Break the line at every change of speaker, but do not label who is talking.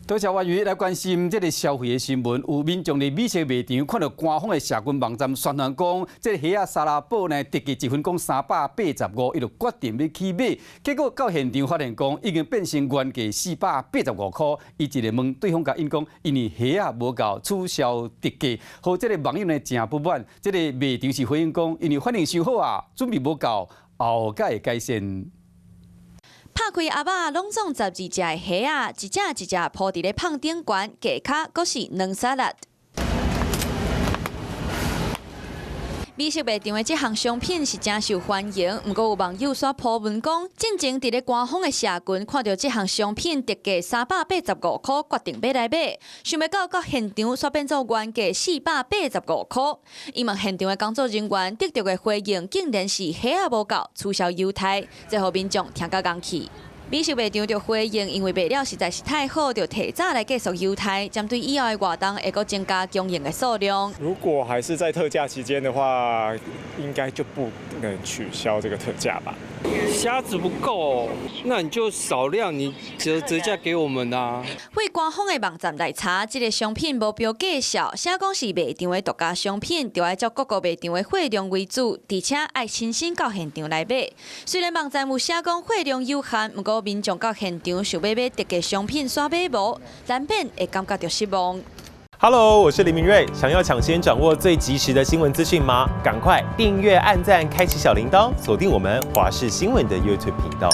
多謝婉瑜來關心這个消費的新聞。有民眾佇美食賣場看到官方的社群網站宣傳講，這个蝦仔沙拉堡呢特價一份講385，伊就決定欲去買。結果到現場發現講已經變成原價485塊。伊一个問對方共𪜶講，因為蝦仔無夠取消特價，予這个網友呢誠不滿。這个賣場是回應講，因為反應傷好啊，準備無夠，後蓋會改善。
拍開盒仔，攏總12隻的蝦仔，一隻一隻鋪佇咧麭頂懸，下跤閣是卵沙律。美食賣場的這項商品是誠受歡迎，毋過有網友煞 po 文講，進前佇咧官方的社群看著這項商品特價385塊，決定欲來買，想袂到到現場煞變做原價485塊。伊問現場的工作人員得著的回應，竟然是蝦仔無夠，取消優待，這予民眾聽甲戇去。美食賣場就回應，因為賣了實在是太好，就提早來結束優待，針對以後的活動會閣增加供應的數量。
如果還是在特價期間的話，應該就不能取消這個特價吧？
蝦子不夠，那你就少量，你折折價給我們啊。
對官方的網站來查，這个商品無標價數，寫講是賣場的獨家商品，就愛照各個賣場的貨量為主，而且愛親身到現場來買。雖然網站有寫講貨量有限，毋過民眾到現場想欲買特價商品，煞買無，難免會感覺著失望。
Hello，我是林明瑞，想要搶先掌握最及時的新聞資訊嗎？趕快訂閱、按讚、開啟小鈴鐺，鎖定我們華視新聞的 YouTube 頻道。